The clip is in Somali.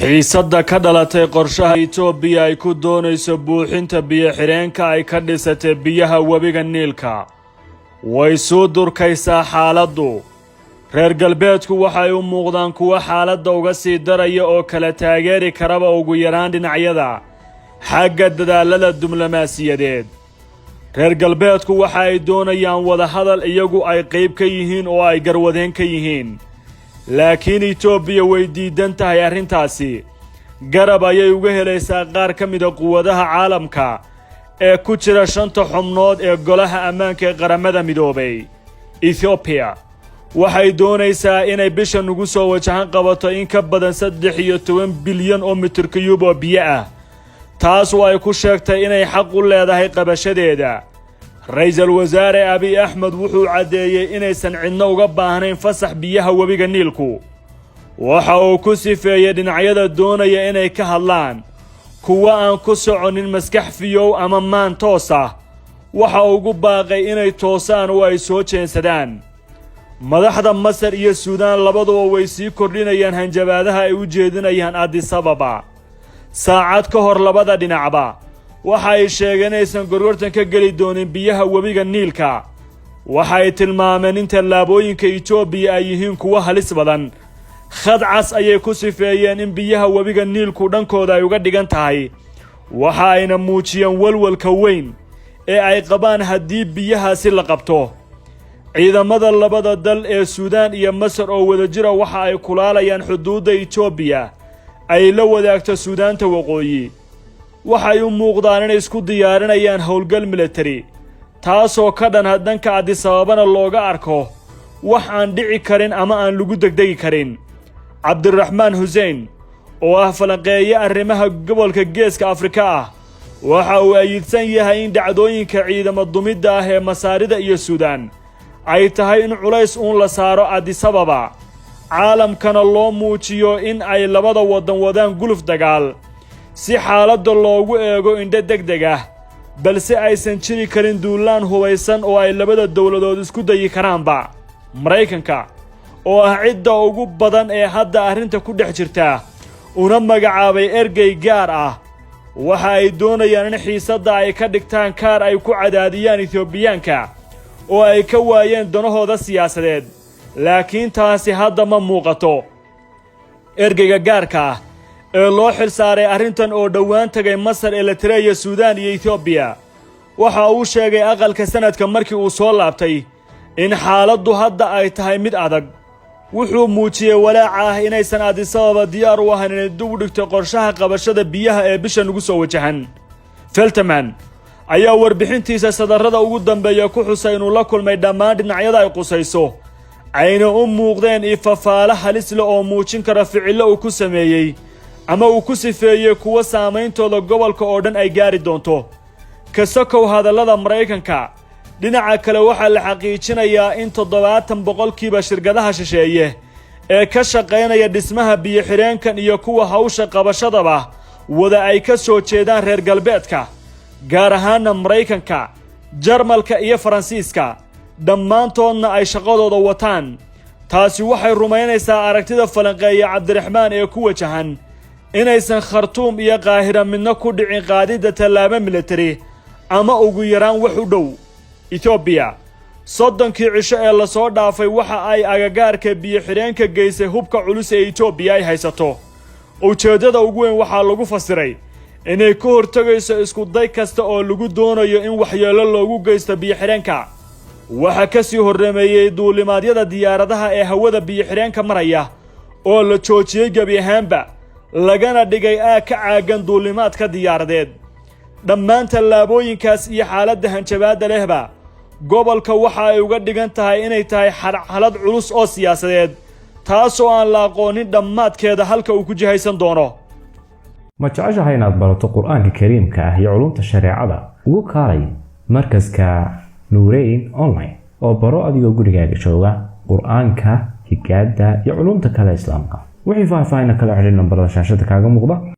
Xiisadda ka dhalatay qorshaha Itoobiya ay ku doonayso buuxinta biyo-xidheenka ay ka dhisatay biyaha webiga Niilka way soo durkaysaa xaaladdu. Reer galbeedku waxay u muuqdaan kuwo xaaladda uga sii daraya oo kala taageeri karaba ugu yaraan dhinacyada xagga dadaallada diblomaasiyadeed. Reer galbeedku waxa ay doonayaan wadahadal iyagu ay qayb ka yihiin oo ay garwadeen ka yihiin, laakiin Itoobiya way diidan tahay arrintaasi. Garab ayay uga helaysaa qaar ka mida quwadaha caalamka ee ku jira shanta xubnood ee Golaha Ammaanka ee Qaramada Midoobay. Ethoobiya waxay doonaysaa inay bisha nugu soo wajahan qabato in ka badan 13 bilyan oo mitir kiyuub oo biyo ah, taas oo ay ku sheegtay inay xaq u leedahay qabashadeeda. Ra-iisul Wasaare Abiy Axmed wuxuu caddeeyey inaysan cidno uga baahnayn fasax biyaha webiga Niilku. Waxa uu ku sifeeyey dhinacyada doonaya inay ka hadlaan kuwo aan ku soconin maskax fiyow ama maan toos ah. Waxa ugu baaqay inay toosaan oo ay soo jeensadaan. Madaxda Masar iyo Suudaan labaduba way sii kordhinayaan hanjabaadaha ay u jeedinayaan Adisababa. Saacad ka hor, labada dhinacba waxa ay sheegeen inaysan gorgortan ka geli doonin biyaha webiga Niilka. Waxa ay tilmaameen in tallaabooyinka Itoobiya ay yihiin kuwo halis badan. Khad cas ayay ku sifeeyeen in biyaha webiga Niilku dhankooda ay uga dhigan tahay. Waxa ayna muujiyeen walwalka weyn ee ay qabaan haddii biyahaasi la qabto. Ciidamada labada dal ee Suudaan iyo Masar oo wadajira waxa ay kulaalayaan xuduudda Itoobiya ay la wadaagto Suudaanta Waqooyi. Waxay u muuqdaan inay isku diyaarinayaan howlgal militari, taasoo ka dhan dhanka Adisababana looga arko wax aan dhici karin ama aan lagu degdegi karin. Cabdiraxmaan Xuseen oo ah falanqeeye arrimaha gobolka Geeska Afrika ah waxa uu ayidsan yahay in dhacdooyinka ciidamo dumidda ah ee Masaarida iyo Suudaan ay tahay in culays uun la saaro Adisababa, caalamkana loo muujiyo in ay labada waddan wadaan guluf dagaal si xaaladda loogu eego indho deg deg ah, balse aysan jiri karin duulaan hubaysan oo ay labada dowladood isku dayi karaanba. Maraykanka oo ah cidda ugu badan ee hadda arrinta ku dhex jirta una magacaabay ergey gaar ah, waxa ay doonayaan in xiisadda ay ka dhigtaan kaar ay ku cadaadiyaan Etoobiyaanka oo ay ka waayeen danahooda siyaasadeed, laakiin taasi hadda ma muuqato. Ergeyga gaarka ah ee loo xil saaray arrintan oo dhowaan tagay Masar, Elitereya, Suudaan iyo Etoobiya waxa uu sheegay aqalka sanadka markii uu soo laabtay in xaaladdu hadda ay tahay mid adag. Wuxuu muujiyey walaaca ah inaysan Adisababa diyaar u ahayn inay dib u dhigto qorshaha qabashada biyaha ee bisha nagu soo wajahan. Felterman ayaa warbixintiisa sadarrada ugu dambeeya ku xusay inuu la kulmay dhammaan dhinacyada ay qusayso, ayna u muuqdeen ifafaalo halis leh oo muujin kara ficillo uu ku sameeyey ama uu ku sifeeyey kuwo saameyntooda gobolka oo dhan ay gaari doonto. Kasakow hadallada Maraykanka, dhinaca kale waxaa la xaqiijinayaa in 70% shirkadaha shisheeye ee ka shaqaynaya dhismaha biyo-xidheenkan iyo kuwa hawsha qabashadaba wada ay ka soo jeedaan reer galbeedka, gaar ahaana Maraykanka, Jarmalka iyo Faransiiska, dhammaantoodna ay shaqadooda wataan. Taasi waxay rumaynaysaa aragtida falanqeeya Cabdiraxmaan ee ku wajahan inaysan Khartuum iyo Qaahira midna ku dhicin qaadidda tallaabo militari ama ugu yaraan wax u dhow. Etoobiya 30kii cisho ee lasoo dhaafay waxa ay agagaarka biyo-xidheenka geysay hubka culus ee Etoobiya ay haysato. Ujeeddada ugu weyn waxaa lagu fasiray inay ka hortegayso isku day kasta oo lagu doonayo in waxyeello loogu geysto biyo-xidheenka. Waxaa ka sii horreemeeyey duulimaadyada diyaaradaha ee hawada biyo-xidheenka maraya oo la joojiyey gebi ahaanba, lagana dhigay aag ka caagan duulimaadka diyaaradeed. Dhammaan tallaabooyinkaas iyo xaaladda hanjabaadda lehba gobolka waxa ay uga dhigan tahay inay tahay xalxalad culus oo siyaasadeed, taasoo aan la aqoonin dhammaadkeeda halka uu ku jihaysan doono. Ma jeceshahay inaad barato Qur-aanka Kariimka ah iyo culumta shareecada? Ugu kaalay markaska Nuureyn Online oo baro adigoo gurigaaga jooga Qur-aanka, higaada iyo culumta kale Islaamka. Wixii faahfaahin kala xidhiir nambarada shaashada kaaga muuqda.